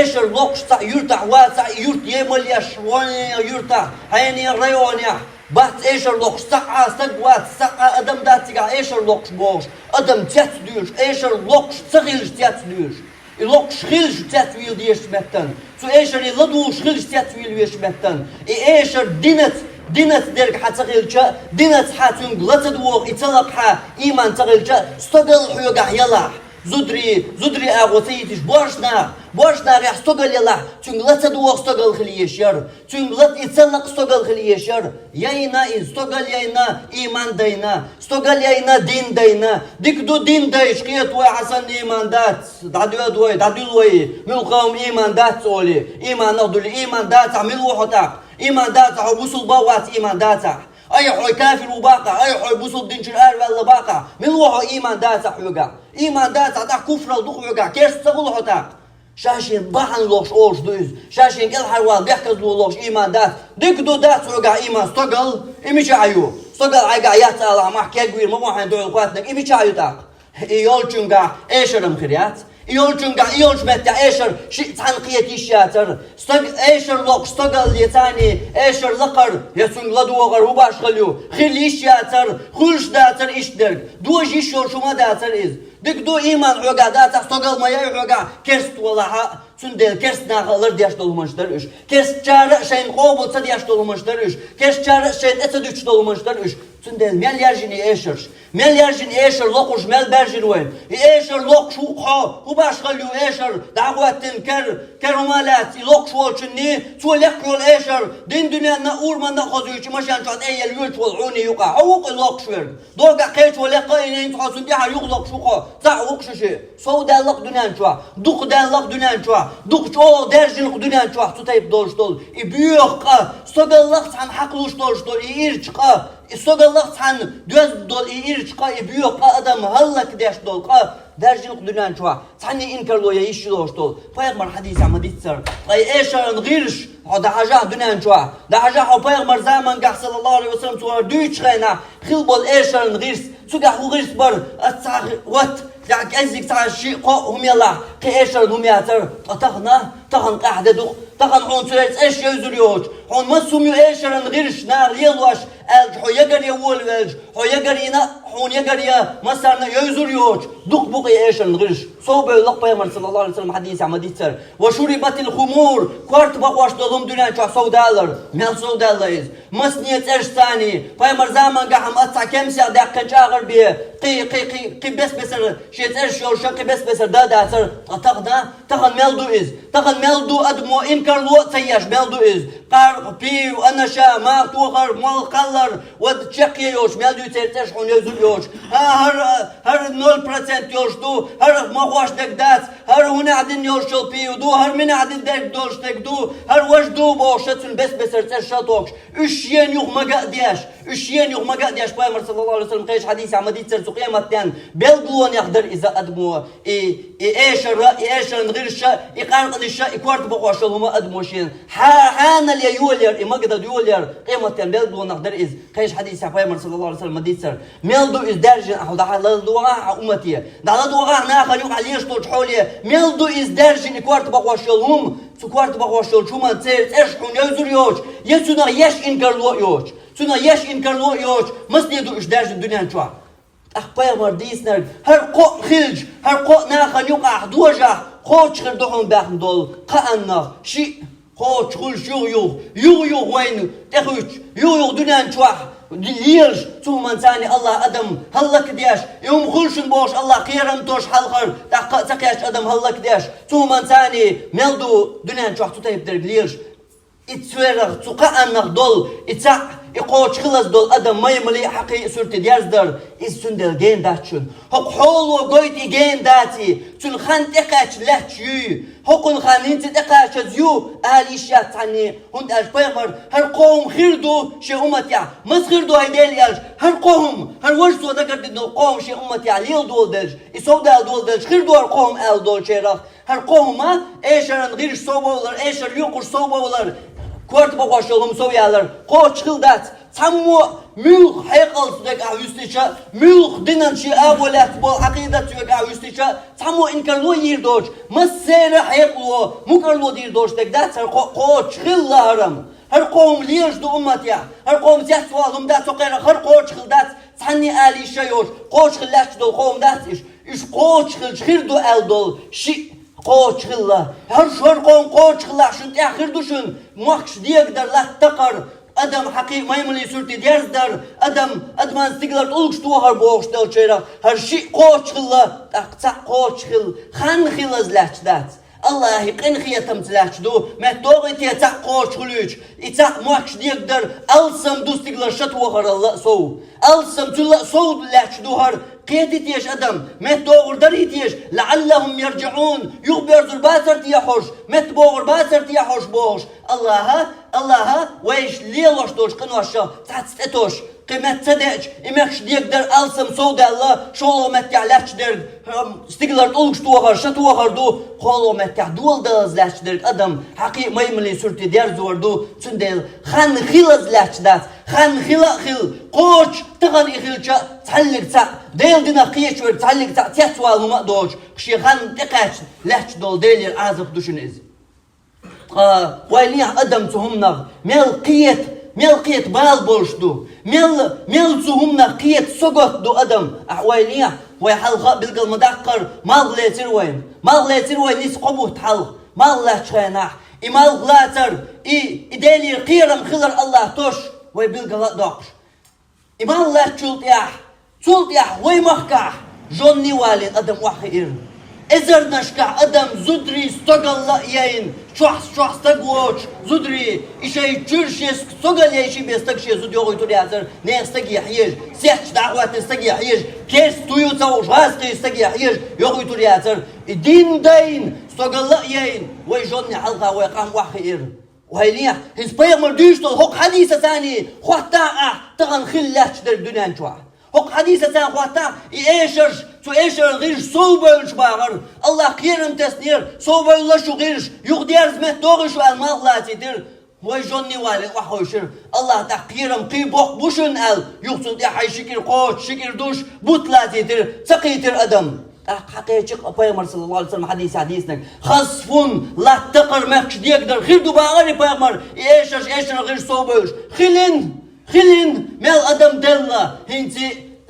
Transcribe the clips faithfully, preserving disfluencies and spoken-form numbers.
Эшар локхуш цхьа юьртахь вац, цхьа юьрт емал еш, вон юьртахь, хьенехан районехь, бац эшар локхуш цхьа а стаг вац, цхьа а адам дац цигахь эшар локхуш бохуш, адам цец дуьйш, эшар локхуш ца хилча цец дуьйш. И локхуш хилча цецвийла дезаш меттан. Цу эшаре ладугӀуш хилча цецвийла везаш меттан. И эшар динаца, динаца дерг хьан ца хилча, динаца хьан цуьнга ла ца догӀу, и ца лакха хьан ийман ца хилча, стогал хьоьгахь ялахь. Зударий, зударий агӀо ца йитиш, боьрша нах, боьрша нахехь стогал ялахь, цуьнга ла ца догӀу стогал хила езаш яра. Цуьнга ла и ца лакха стогал хила езаш яра. Яйна иза, стогал яйна, ийман дайна, стогал яйна, дин дайна. Дика ду дин дайча, кхета вай хьан санна ийман дац, дӀадоьду вай, дӀадуьллу вай, муьлхха хӀума ийман дац олий, ийманах дуьллий, ийман дацахь мила ву хьо тӀаккха? Ийман дацахь хьо бусулба вац, ийман дацахь. Ай, хьо кафир ву баккха, ай, хьо бусулба динчуьра араваьлла баккха, мила ву хьо ийман дацахь хьоьгахь? Ийман дацахь тӀаккха куфралла ду хьоьгахь, керста ца хуьлу хьо тӀаккха? Ша шен бахьана лохуш олуш ду иза. Ша шен кӀелхьарвала бехказло лохуш ийман дац. Дика ду дац хьоьгахь ийман стогал? И мичахь ю? Стогал Ӏайгахь яц алахь, махь кегвийр ма ву хьайн дуьхьал кхоьттинарг. И мичахь ю тӀаккха? И йолчуьнгахь эшар-м хир яц. И йолчуьнгахь, и йолчу меттехь эшар шиъ цхьаьна кхета йиш яцара. Стаг эшар локхуш стогал яцахь, эшар лакхара, я цуьнга ладогӀар хӀун башхалла ю? Хила йиш яцара, хуьлуш дацара иштта дерг. Дожа йиш йолуш хӀума дацара иза. Дика ду, ийман хьоьгахь дацахь, стогал ма яй хьоьгахь, керста валахь а, цундела керста наха а лардеш долу хӀуманаш дара уьш. Керстачара а шайна къобал ца деш долу хӀуманаш дара уьш. Керстачара а шайна тӀе ца дуьтуш долу хӀуманаш дара уьш. Цундела мел яьржина и эшарш? Мел яьржина и эшар локхуш, мел баьржина вайна? И эшар локхуш ву хьо, хӀун башхалла ю эшар, дӀахӀоьттина кер, кер хӀума лаьцна, и локхуш волчунний, цо лекха йолу эшар, дин дуьненна а, ураманна а хозуьйтуш, машен чохь тӀе а елла воьдуш волу хьуний юкъахь. Хьо ву-кх и локхуш верг? Догахь кхечо лекха а йина, хӀинца хьо цунна тӀаьхьа юха локхуш ву-кх хьо, цхьаъ ву-кх шу шиъ. Сов даьлла-кх дуьнен чохь, дукха даьлла-кх дуьнен чохь, дукха чӀогӀа даьржина-кх дуьнен чохь цу тайпа долуш долу и боьха къа, стогаллах цхьаьна хьакхалуш долуш долу и ирча къа, и стогаллах цхьаьна доьзна долу и ирча къа, и боьха къа адам хӀаллакдеш долу къа даьржина-кх дуьнен чохь. Цхьанне инкарло ян йиш йолуш долу. Пайхамар хьадисехь ма-дийццара. Ткъа и эшаран гӀирсаш, хьо дӀахьажахь дуьнен чохь, дӀахьажахь хьо пайхамар замангахь, саллаллаху алейхи ва саллям, цо дуьйцучу хенахь хилла болу эшаран гӀирс. Цуьнгахь хӀун гӀирс бара? Ас цхьа хи-, ват, я кӀеззиг цхьа шиъ-кхоъ хӀума ялахь, кхин эшаран хӀума яцара. Ткъа тахана, тахана къаьхьа де ду-кх. Тахана хьуна церан цӀерш евзур йоцуш, хьуна массо хӀума ю эшаран гӀирсаш наха лелош, аьлча, хьо ягар ян волавелча, хьо ягар йина, хьуна ягар ян массарна а евзур йоцуш, дукха бу-кх и эшаран гӀирсаш. Сов бевлла-кх пайхамар, саллаллаху алейхи ва саллям, хьадисехь ма-дийццара. «Ва шурибатил хумур», корта бакъош долу хӀума дуьнен чохь сов далар. Мел сов даьлла иза? Массане цӀерш царний. Пайхамар замангахь-м ас цхьа кемсех даьккхина чӀагӀар бен, кхин, кхин, кхин, кхин бес-бесара шен цӀерш йолуш, кхин бес-бесара да дацара. Ткъа тахана, тахана мел ду иза? Тахана мел ду, адамо инкарло а ца еш, мел ду иза? Къаркъа, пиво, анаша, мах тохар, молла кхаллар, вада чекхъе йоцуш, мел дуьйцу церан цӀерш хьуна евзур йоцуш? ХӀа, хӀара, хӀара ноль процент йолуш ду, хӀара ма-хьош дерг дац, хӀара хӀунехь дина йолуш йолу пиво ду, хӀара минехь дина дерг долуш дерг ду, хӀара важа ду бохуш, ша цуьнан бес-бесара цӀерш ша тохкуш, уьш шена юха мага а деш, уьш шена юха мага а деш, пайхамар, саллаллаху алейхи ва саллям, кхечу хьадисехь ма-дийццара, цу къематден белгалонех дара иза адамо, и, и эшара, и эшаран гӀирсаша, и къаркъанаша, и корта бакъош йолу хӀума адамо шена хьа-, хьанал ян йолаяр, и магадан йолаяр, къематден белгалонех дара иза. Кхечу хьадисехь пайхамар, саллаллаху алейхи ва саллям, ма-дийццара. Мел ду иза даьржина, ахьа дахьа ладогӀахь, ахьа уммате, дӀаладогӀахь нахана юкъахь лелаш долчу хьоле, мел ду иза даьржина, и корта бакъош йолу хӀума, цу корта бакъош йолчу хӀуманна церан цӀерш хьуна евзур йоцуш, я цунах еш инкарло а йоцуш, цунах еш инкарло а йоцуш, массане ду уьш даьржина дуьнен чохь? ТӀаккха пайхамар дийцинарг, хӀара кхоъ хилча, хӀара кхоъ нахана юкъахь дожахь, кхочуш хир ду хьуна баьхна долу кхааннах шиъ, кхочуш хуьлуш юха-юха, юха-юха вайна тӀехуьттуш, юха-юха дуьнен чохь лелаш, цу хӀуманца Аллах адам хӀаллакдеш, и хӀума хуьлу шуна бохуш Аллах кхерам тосуш хьалхара, тӀаккха а ца кхеташ адам хӀаллакдеш, цу хӀуманца мел ду дуьнен чохь цу тайпа дерг лелаш. И церах, цу кхааннах долу и цхьаъ, и кхочуш хилаза долу адам маймале а, хьакхе а суьрте дерзадар, иза цундела гена дац шуна. ХӀокху хьоло гойту и гена даций, цуьнан хан тӀекхаьчча лаьтташ юй? ХӀокхуьнан хан хӀинца тӀекхачаза ю ала йиш яц цхьанне, хӀунда аьлча пайхамар, хӀара кхо хӀума хир ду шен умматехь. Маса хир ду, хӀай Дела, аьлча, хӀара кхо хӀума, хӀара важа цо дагардина долу кхо хӀума шен умматехь леладолу делча, и сов дала долу делча, хир ду хӀара кхо хӀума аьлла долчарах. ХӀара кхо хӀума, эшаран гӀирс сов бовлар, эшар лоькхуш сов бовлар, корта бакъош йолу хӀума сов ялар, кхочуш хилла дац, Цхьаммо муьлха хьекъалца верг ахь вуьстича, муьлха динан шен агӀо лаьцна болу Ӏакъидатца верг ахь вуьстича, цхьаммо инкарло йийр доцуш, массеран а хьекъало, мукӀарло дийр доцуш дерг дац хӀара кхо-, кхочуш хилла хӀара-м. ХӀара кхо хӀума лелаш ду умматехь, хӀара кхо хӀума цецвала хӀума дац, цу кхерах хӀара кхочуш хилла дац, цхьанне а алийша йолуш, кхочуш хилла лаьтташ долу кхо хӀума дац уьш. Уьш кхочуш хилча хир ду аьлла долу шиъ кхочуш хилла. ХӀара шу хӀара кхо хӀума кхочуш хилахь шуна тӀехь хир ду шуна, мохкаш дегадар латта такхар, адам хьакхий маймалин суьрте дерзадар, адам, адаман стигалара тӀулгаш тохар бохуш долчеран, хӀара шиъ кхочуш хилла, тӀаккха цхьаъ кхочуш хилла, хан хилаза лаьтташ дац. Аллахьан къинхетамца лаьтташ ду, меттан догӀий те цхьаъ кхочуш хуьлуьйтуш, и цхьаъ мохкаш дегадар алсам ду стигалара шатохаралла а сов. Алсам цуьнан а сов лаьтташ ду хӀара, кхетий теша адам, меттан догӀур дарий теша, лаӀаллахӀум ярджиӀун, юхаберзур бацара те хьожуш, меттан богӀур бацара те хьожуш бохуш. Аллахьа, Аллахьа, вайша лелош долчу къиношах цхьацца тӀетосуш, кхин меттан ца деача, и мехкаш дегадар алсам сов даьлла, шолгӀа меттехь лаьтташ дерг, хӀара стигалара тӀулгаш тохар, шатохар ду, кхоалгӀа меттехь доладалаза лаьтташ дерг адам хьакхий маймалин суьрте дерзор ду, цундела хан хилаза лаьтташ дац, хан хила а хилла, кхочуш тахана и хилча а цхьаьллиг цхьаъ, Делан динах кхеташ верг цхьаьллиг цхьаъ цецвала хӀума а доцуш, шен хан тӀекхаьчча лаьтташ долу Делера Ӏазап ду шуна иза. Ткъа вай лехьа адам цу хӀуманах мел кхета, мел кхета бала болуш ду, мел, мел цу хӀуманах кхета согатта ду адам. Ахьа вай лехьа, вай хьалха а билгал ма даккхара, малх лецира вайна. Малх лецира вай ниса кхо бутт хьалха, малх лаьттачу хенахь. И малх лацар, и, и Делера кхерам хилар Аллахьа тосуш, вай билгал а доккхуш. И малх лаьттачул тӀаьхьа, цул тӀаьхьа вай махкахь жонний валийна адам охьахиира. Эзарнашкахь адам зударий стогалла а яйна, чохь-чохь стаг воцуш, зударий, и шайн чуьра шен стогал яйший бен стаг шен зуда йохуьйтур яцара, нехан стаге хьежа, сетташ дӀахӀоьттина стаге хьежа, керста ю ца хууш, гӀазкхийн стаге хьежа йохуьйтур яцара. И дин дайна, стогалла а яйна, вай жонний хьалха вай къам охьахиира. Вай лехьа, хӀинца пайхамар дуьйцуш долу хӀокху хьадисаца царний хӀоттахь ахь тахана хилла лаьтташ дерг дуьнен чохь. ХӀокху хьадисаца царна хӀоттахь, и эшарш, цу эшаран гӀирсаш сов бевллаш бахара. Аллахь кхерам теснера, сов бевлла шу гӀирсаш, юха дерза меттан догӀий шу аьлла малх лацийтира. Вай жонний валийна охьахевшира. Аллахь тӀаккха кхерам кхин боккха бу шуна аьлла, юха цунна тӀе хьайн ши кӀира кхочуш, ши кӀира душ, бутт лацийтира, ца кхийтира адам. ТӀаккха хьакхечира пайхамар, саллаллаху Ӏалайхи ва саллам, хьадисехь дийцинарг: хасфун, латта такхар, мехкаш дегадар хир ду бахара и пайхамар, и эшарш, эшаран гӀирсаш сов бевллаш. Хилла, хилла, мел адам делла, хӀинца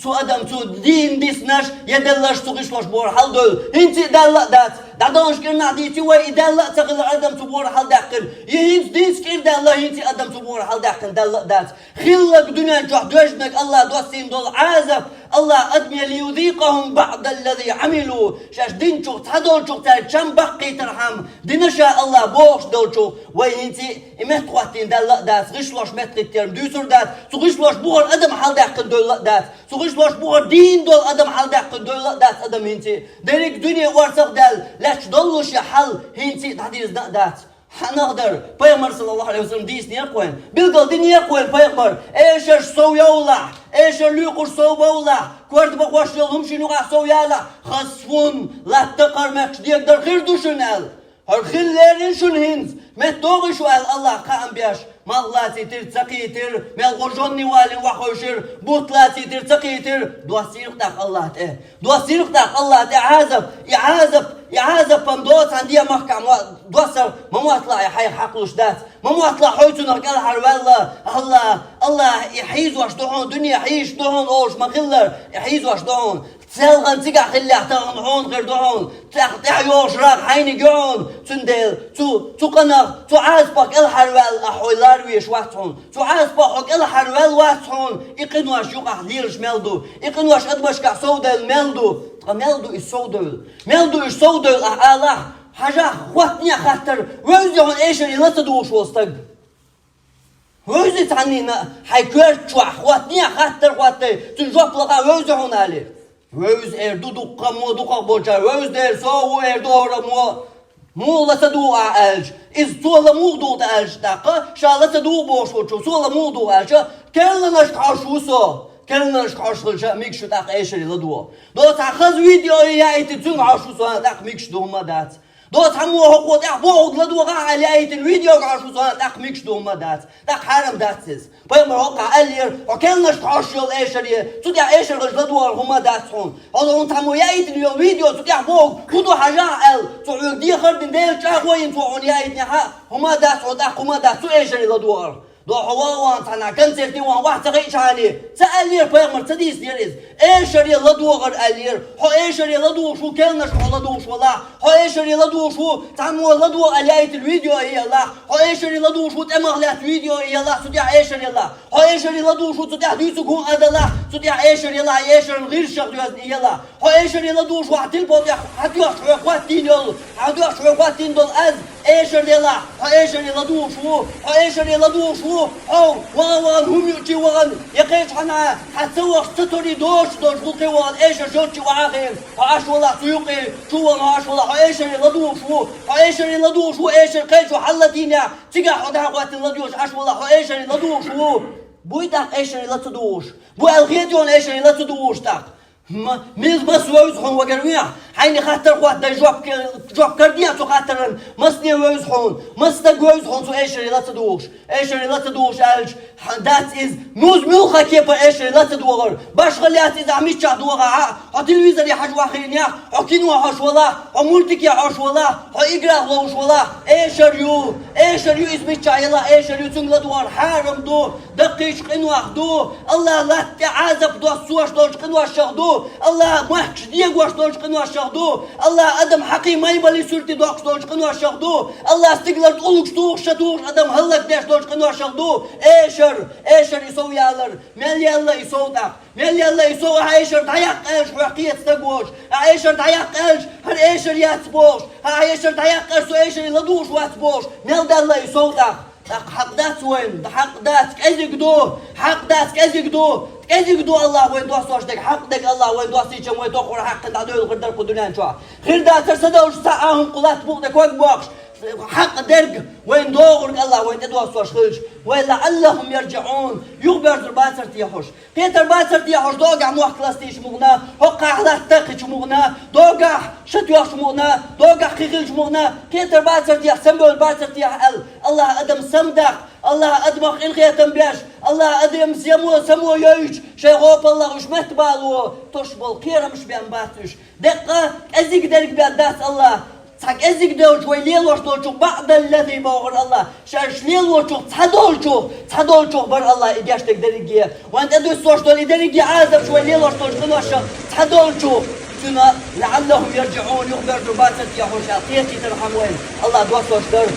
цу адам цу дийна диснарш, я делларш цу гӀишлош бохура хьаладевлла. ХӀинца а даьлла а дац. ДӀадолуш кӀирнахь дийци вай, и даьлла а ца хилла адам цу бохура хьаладаьккхина. И хӀинца дийца кӀира даьлла, хӀинца а адам цу бохура хьаладаьккхина даьлла а дац. Хилларг дуьнен чохь доьжнарг Аллахь доссийна долу Ӏазап, Аллахь адамна: «Лиюзикъахум баъдаллази Ӏамилу». Шаьш динчух цхьадолчух цаьрга чам баккхийтархьама, дина ша Аллахь бохуш долчух, вай хӀинца и меттахӀоттийна даьлла а дац, гӀишлош меттахӀиттарна дуьйцур дац, цу гӀишлош бухара адам хьаладаьккхина девлла а дац, цу гӀишлош бухара дийна долу адам хьаладаьккхина девлла а дац адам хӀинца. Дерриг дуьне орцах а даьлла, лаьтташ доллуш я хьал хӀинца дӀадирзина а дац. Хьанах дара, пайхамар, саллаллаху Ӏалайхи ва саллам, дийцинера-кх вайна. Билггал динера-кх вайна пайхамар: эшарш сов йовлахь, эшар луьйкхуш сов бовлахь, корта бахош йолу хӀума шуна юкъахь сов ялахь, хасфун, латта такхар, мехкаш дегадар хир ду шуна аьлла. ХӀара хиллера шуна хӀинца, меттан догӀий шу аьлла Аллахь кхаам беш, малх лацийтира, ца кхийтира, мел гӀо жонний валийна охьахевшира, бутт лацийтира, ца кхийтира, доссийра-кх тӀаккха Аллахь тӀе. Доссийра-кх тӀаккха Аллахь тӀе Ӏазап, и Ӏазап, и Ӏазап-м доцу хьан ден махкахь мо-, доссар ма мотталахь, и хьайх хьакхалуш дац. Ма мотталахь хьо цунах кӀелхьарваьлла, Аллахь, Аллахь, и хьийзош ду хьуна, дуьне хьийзаш ду хьуна олуш ма-хиллара, и хьийзош ду хьуна. Селхана цигахь хиллехь, тахана хьуна хир ду хьуна, тӀехь, тӀехь йогӀуш рагӀ хьайниг ю хьуна. Цундела цу, цу къинах, цу Ӏазапах кӀелхьарваьлла ахь хьо ларвеш вац хьуна. Цу Ӏазапах хьо кӀелхьарваьлла вац хьуна, и къинош юкъахь лелаш мел ду, и къинош адамашкахь совдевлла мел ду. Ткъа мел ду иза совдевлла? Мел ду иза совдевлла, ахь алахь, хьажахь, хӀоттане а хаттар, вевзий хьуна эшаре ла ца дугӀуш волу стаг? Вевзий цхьаннийна а хьайн коьрта чохь, хӀоттане а хаттар хӀоттай, цуьнан жоп лахахь, вевзий хьуна алий? Вевза эр ду дуккха а мо, дукхах болчара, вевза дера со а ву эр ду хӀора мо. Муха ла ца дугӀу ахь аьлча, иза цо ла муха дугӀу тӀе аьлча, тӀаккха ша ла ца дугӀу бохуш волчо, цо ла муха дугӀу аьлча, керланашка хьожуш ву со. Керланашка хьожуш хилча а, мегаш ю тӀаккха эшаре ла дугӀу. Доцу хьан хаза видео яийтина цуьнга хьожуш ву со, тӀаккха мегаш ду хӀума а дац. Доцу хьан мо хӀокхо тӀехь бохург ладогӀахь аьлла яийтина видео хьо шу цунна тӀаккха микаш ду хӀума дац. ТӀаккха хьарам дац иза. Пайхамар хӀокхахь аьллера, хьо керланашка хьош йолу эшаре, цу тӀехь эшар хилча ладогӀар хӀума дац хьуна. Хьо хьуна цхьаммо яийтина йолу видео, цу тӀехь бохург хӀун ду хьажахь аьлла, цу хьоьга дехар дина Делан чӀагӀо йина цо хьуна яийтинехь а, хӀума дац хьуна тӀаккха, хӀума дац цу эшаре ладогӀар. До хьо ван ван цхьана концерте ван вахь ца хиъчхьана, ца аьллера пайхамар, ца дийцинера иза. Эшаре ладогӀар аьллера. Хьо эшаре ладугӀуш ву, керланашка хьо ладугӀуш валахь. Хьо эшаре ладугӀуш ву, цхьаммо ладогӀа аьлла яийтина видео а елахь. Хьо эшаре ладугӀуш ву, тӀемах лаьцна видео а елахь, цу тӀехь эшар елахь. Хьо эшаре ладугӀуш ву, цу тӀехь дуьйцург хӀун а далахь, цу тӀехь эшар елахь, эшаран гӀирсах доьзна а елахь. Хьо эшаре ладугӀуш ву, хьан телефон тӀехь хьан тоьхча хьоьга хӀоттийна йолу, хьан тоьхча хьоьга хӀоттийна долу аз эшар елахь. Хьо эшаре ладугӀуш ву, хьо эшаре ладугӀуш ву, хьо ван ван хӀума юучи вахана, я кхечу хьана хьан ца вахча ца торий доцуш долчу гӀуллакхе вахана, эшар йолчу охьахиъна, хьо Ӏаш валахь цу юкъе, чу вахана хьо Ӏаш валахь, хьо эшаре ладугӀуш ву, хьо эшаре ладугӀуш ву, эшар кхечо хьаллатийнехь, цигахь хьо дӀахӀоттийна ладоьгӀуш Ӏаш валахь, хьо эшаре ладугӀуш ву. Буй тӀаккха эшаре ла ца дугӀуш? Бу аьлла хетийона эшаре ла ца дугӀуш тӀаккха? Ма-, мила маса вевза хьуна вагар вехьа? Хьайна хаттар хӀоттадай жоп ке-, жоп карадехьа цу хаттаран, масане вевза хьуна, маса стаг вевза хьуна цу эшаре ла ца дугӀуш? Эшаре ла ца дугӀуш аьлча, хьан дац иза, муьлха кепара эшаре ла ца догӀар? Башха лаьцна иза ахь миччахь догӀахь а, хьо телевизоре хьажа вахийнехь, хьо кино хьожуш валахь, хьо мультике хьожуш валахь, хьо играх ловш валахь, эшар ю, эшар ю иза миччахь елахь, эшар ю, цуьнга ла догӀар хьарам ду. Даккхийчу къинойх ду, Аллах латта тӀе Ӏазап доссош долчу къиношах ду, Аллах махкаш дегош долчу къиношах ду, Аллах адам хьакхий маймалий суьрте доккхуш долчу къиношах ду, Аллах стигалара тӀулгаш тухуш, ша тухуш адам хӀаллакдеш долчу къиношах ду. Эшар, эшар и сов ялар, мел яьлла и сов тӀаккха? Мел яьлла и сов, ахьа эшар дӀаяккха аьлча, хьоьх кхета стаг воцуш, ахьа эшар дӀаяккха аьлча, хӀара эшар яц бохуш, ахьа эшар дӀаяккха аьлча, со эшаре ла дугӀуш вац бохуш, мел даьлла и сов тӀаккха? ТӀаккха хьакъ дац вайна, хьакъ дац, кӀезиг ду, хьакъ дац, кӀезиг ду, кӀезиг ду Аллах вайна доссош дерг, хьакъ дерг Аллах вайна доссийча вай тоххара хьаккхина дӀадоьлхур дара кху дуьнен чохь. Хир дацара са долуш цхьа а хӀума кху латта букъа тӀе ког боккхуш, хьакъ дерг вайна догӀург Аллах вайна тӀедоссош хилча, вай лаӀаллахӀум ярджиӀун, юхабоьрзур бацара те хьуш. Кхетар бацара те хьуш догахь мохк ластийча мукъана, хӀокхахь латта кхечу мукъана, догахь ша тоьхча мукъана, догахь кхин хилча мукъана, кхетар бацара те, самабевлла бацара те аьлла, Аллах адам самадаккха, Аллах адамах къинхетам беш, Аллах адам само, само йойчу, шайн гӀопаллах уьш меттабало, тосуш болу кхерамаш бен бац уьш. Деккъа кӀезиг дерг бен дац Аллах. Цхьа кӀезиг долчу вай лелош долчух баъдаллази бохура Аллах. Шаьш лелочух цхьа долчух, цхьа долчух бара Аллах и гечдерг дерриге. Вайн тӀедуссош долу и дерриге Ӏазапаш вай лелош долчу къиношах цхьа долчух. Цуьнан лаӀаллахӀум ярджиӀун, юхабоьрзур бацара те хьуш аьлла, кхетийтархьама вайна Аллах доссош дара.